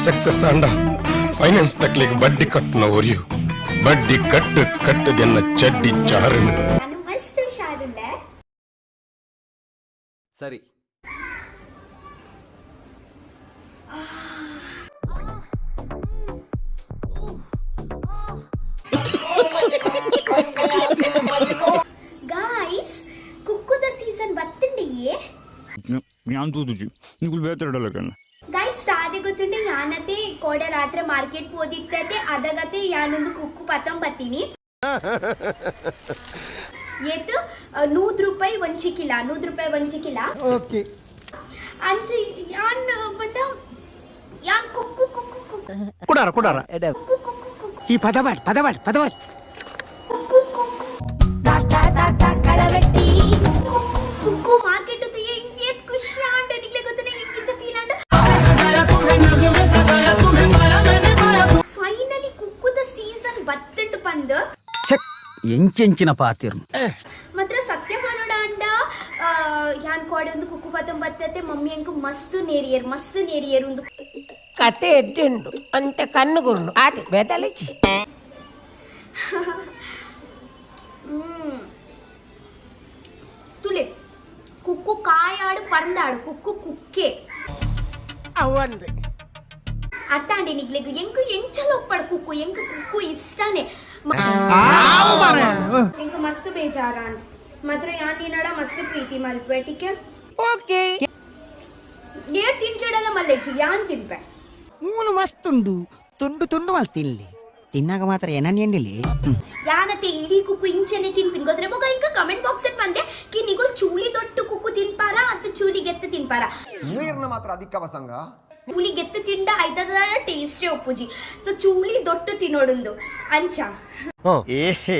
Success ಆಂಡ finance ತಕ್ಲಿಗೆ ಬಡ್ಡಿ ಕಟ್ಟುನ ಒರಿಯು ಬಡ್ಡಿ ಕಟ್ಟು ಕಟ್ಟದೆನ್ನ ಚಡ್ಡಿ ಚಾರನು. ನಾನು ಮಸ್ತ್ ಹುಷಾರುಲ್ಲ. ಸರಿ. ಗಾಯ್ಸ್, ಕುಕ್ಕುದ ಸೀಸನ್ ಬತ್ತುಂಡಿಯೇ. ഞാൻ തൂതുച്ചു നിങ്ങൾ ಬೇತರಡಲಕಣ್ಣ. ಗಾಯ್ಸ್, ಸಾದೆ ಗೊತ್ತುಂಡೆ, ಯಾನತೆ ಕೋಡೆ ರಾತ್ರಿ ಮಾರ್ಕೆಟ್ ಪೋದಿತ್ತತೆ ಅದಗತೆ ಯಾನೊಂದು ಕುಕ್ಕು ಪತಂ ಬತ್ತೀನಿ. ಏತು 100 ರೂಪಾಯಿ ಒಂಜಿ ಕಿಲ, 100 ರೂಪಾಯಿ ಒಂಜಿ ಕಿಲ. ಓಕೆ. ಅಂಚೆ ಯಾನ್ ಪಂಡ ಯಾನ್ ಕುಕ್ಕು ಕುಕ್ಕು ಕುಕ್ಕು ಕುಡಾರ ಕುಡಾರ. ಕುಕ್ಕು ಕುಕ್ಕು ಕುಕ್ಕು. ಈ ಪದವಾಡ್ ಪದವಾಡ್ ಪದವಾಡ್. ಕುಕ್ಕು ಕುಕ್ಕು ಕುಕ್ಕು ಮಾರ್ಕೆಟ್ ಏತ್ ಖುಷಿ ಆಂಡ ನಿಗ್ಲೆ ಗೊತ್ತುಂಡೆ, ಇಂಚ ಫೀಲ್ ಆಂಡ. ಫೈನಲಿ ಕುಕ್ಕುದ ಸೀಸನ್ ಬತ್ತುಂಡು ಪಂದ್. ಚೆಕ್ ಎಂಚೆಂಚಿನ ಪಾತಿರ್ನು. ಮಾತ್ರ ಸತ್ಯ ಪನೋಡ ಅಂಡ, ಯಾನ್ ಕೋಡೆ ಒಂದು ಕುಕ್ಕು ಪತ್ತೊಂಬತ್ತತೆ ಮಮ್ಮಿ ಅಂಕು ಮಸ್ತ್ ನೇರಿಯರ್, ಮಸ್ತ್ ನೇರಿಯರ್ ಒಂದು. ಕತೆ ಎಡ್ಡುಂಡು ಅಂತ ಕಣ್ಣು ಗುರುನು ಆತೆ ಬೇತಲಿಚಿ. ತುಲೆ ಕುಕ್ಕು ಕಾಯಾಡು ಪರಂದಾಡು ಕುಕ್ಕು ಕುಕ್ಕೆ. ಅವಂದೆ. ಅರ್ಥ ಅಂಡೆ ನಿಗ್ಲೆಗು ಎಂಕು ಎಂಚಲ ಒಪ್ಪಡ ಕುಕ್ಕು, ಎಂಕು ಕುಕ್ಕು ಇಷ್ಟನೇ. ಎಂಕು ಮಸ್ತ್ ಬೇಜಾರಾನ್ ಮಾತ್ರ. ಯಾನ್ ನೀನಡ ಮಸ್ತ್ ಪ್ರೀತಿ ಮಲ್ಪೆ, ಟಿಕೆ? ಓಕೆ. ನೇರ್ ತಿಂಚಡಲ ಮಲ್ಲೆಜ್ಜಿ, ಯಾನ್ ತಿನ್ಪೆ. ಮೂನು ಮಸ್ತುಂಡು, ತುಂಡು ತುಂಡು ಮಲ್ ತಿನ್ಲಿ, ತಿನ್ನಾಗ ಮಾತ್ರ ಏನನ್ ಎಣ್ಣಿಲಿ. ಯಾನತೆ ಇಡೀ ಕುಕ್ಕು ಇಂಚೆನೆ ತಿನ್ಪಿನ್ ಗೊದ್ರೆ ಬೊಕ ಇಂಕ ಕಮೆಂಟ್ ಬಾಕ್ಸ್ it ಬಂದೆ ಕಿ ನಿಗುಲ್ ಚೂಲಿ ದೊಡ್ಡ ಕುಕ್ಕು ತಿನ್ಪಾರ ಅಂತ ಚೂಲಿ ಗೆತ್ತು ತಿನ್ಪಾರ. ನೀರ್ನ ಮಾತ್ರ ಅಧಿಕ ಸಂಘ. ಚೂಲಿ ಗೆತ್ತು ತಿಂಡ ಐತದ ಟೇಸ್ಟೇ ಒಪ್ಪುಜಿ ತು, ಚೂಲಿ ದೊಟ್ಟು ತಿನ್ನೋಡುಂದು ಅಂಚ. ಏಹೇ,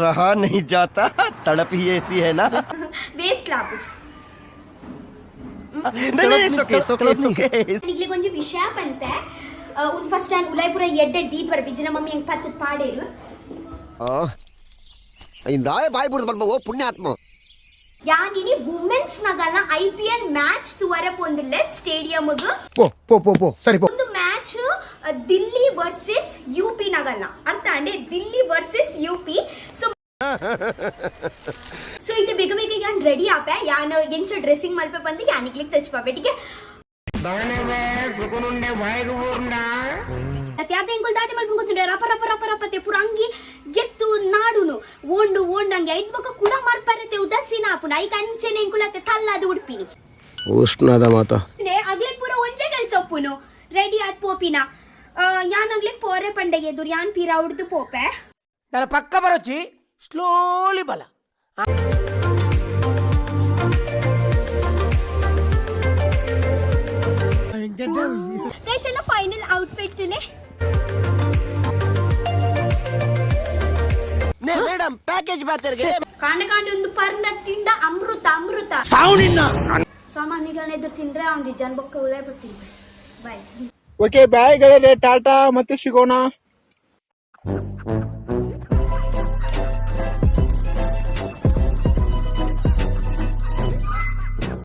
ರಹಾ नहीं जाता, तड़प ही ऐसी है ना. ವೇಸ್ಟ್ ಲಾಪುಜಿ. नहीं नहीं, it's okay, it's okay, it's okay. ನಿಗ್ಲಿಗೆ ಒಂಜಿ ವಿಷಯ ಪಂತೆ. ಒಂದು ಫಸ್ಟ್ ನಾನು ಉಲಾಯ್ಪುರ ಎಡ್ಡೆ ದೀದ್ ಬರ್ಪಿಜ್ಜಿನ ಮಮ್ಮಿ ಹೆಂಗ್ ಪತ್ತದ ಪಾಡೇರು. ಇಂದಾಯ ಬಾಯ್ ಬಿಡ್ದು ಬಲ್ಪ ಓ ಪುಣ್ಯಾತ್ಮ. ಯಾನಿನಿ ವುಮೆನ್ಸ್ ನಗಲ್ಲ ಐಪಿಎಲ್ ಮ್ಯಾಚ್ ತುವರ ಪೊಂದಿಲ್ಲ ಸ್ಟೇಡಿಯಂಗ್. ಪೋ ಪೋ ಪೋ ಪೋ, ಸರಿ ಪೋ. ಒಂದು ಮ್ಯಾಚ್ ದಿಲ್ಲಿ ವರ್ಸಸ್ ಯುಪಿ ನಗಲ್ಲ, ಅರ್ಥ ಅಂಡೆ? Delhi versus UP. ಸೊ ಸೊ ಇದು ಬೇಗ ಬೇಗ ಯಾನ್ ರೆಡಿ ಆಪೆ, ಯಾನ್ ಎಂಚ ಡ್ರೆಸ್ಸಿಂಗ್ ಮಲ್ಪೆ ಬಂದು ಯಾನಿಗ್ಲಿಕ್ ತೆಚ್ಪಾಪೆ, ಟಿಕೆ? ಅತ್ತೆ ಎಂಕುಲ್ ದಾದೆ ಮಲ್ಪುನ್ ಗೊತ್ತುಂಡೆ, ರಪ ರಪ ರಪ ರಪತೆ ಪೂರ ಅಂಗಿ ಗೆತ್ತು ನಾಡುನು ಓಂಡು ಓಂಡಂಗೆ ಐದ್ ಬೊಕ ಕುಡ ಮರ್ಪರತೆ ಉದಾಸೀನ ಆಪುಂಡು. ಐಕ್ ಅಂಚೆನೆ ಎಂಕುಲತ್ತೆ ತಲ್ಲಾದು ಉಡ್ಪಿನಿ. ಉಷ್ಣದ ಮಾತ. ಅಗ್ಲೆಗ್ ಪೂರ ಒಂಜೆ ಕೆಲ್ಸ ಒಪ್ಪುನು, ರೆಡಿ ಆದ್ ಪೋಪಿನ. ಯಾನ್ ಅಗ್ಲೆಗ್ ಪೋರೆ ಪಂಡೆಗೆ ಎದುರು ಯಾನ್ ಪೀರ ಉಡ್ದು ಪೋಪೆ. ನನ್ನ ಪಕ್ಕ ಬರೋಚಿ, ಸ್ಲೋಲಿ ಬಲ. ಗೈಸ್, ಎಲ್ಲ ಫೈನಲ್ ಔಟ್ಫಿಟ್ ತುಲೆ. ಮೇಡಮ್, ಪ್ಯಾಕೇಜ್ ಮಾತಾಡ್ಗೆ. ಕಾಂಡ ಕಾಂಡ ಒಂದು ಪರ್ನ ತಿಂಡ ಅಮೃತ ಅಮೃತ. ಸಾಮಾನ್ಯಗಳನ್ನ ಎದುರು ತಿಂದ್ರೆ ಅವ್ನ್ ಜನ ಬೊಕ್ಕ ಉಲೈ ಬರ್ತೀನಿ. ಬಾಯ್. ಓಕೆ, ಬಾಯ್ ಗೆಳೆಯರೆ, ಟಾಟಾ, ಮತ್ತೆ ಸಿಗೋಣ.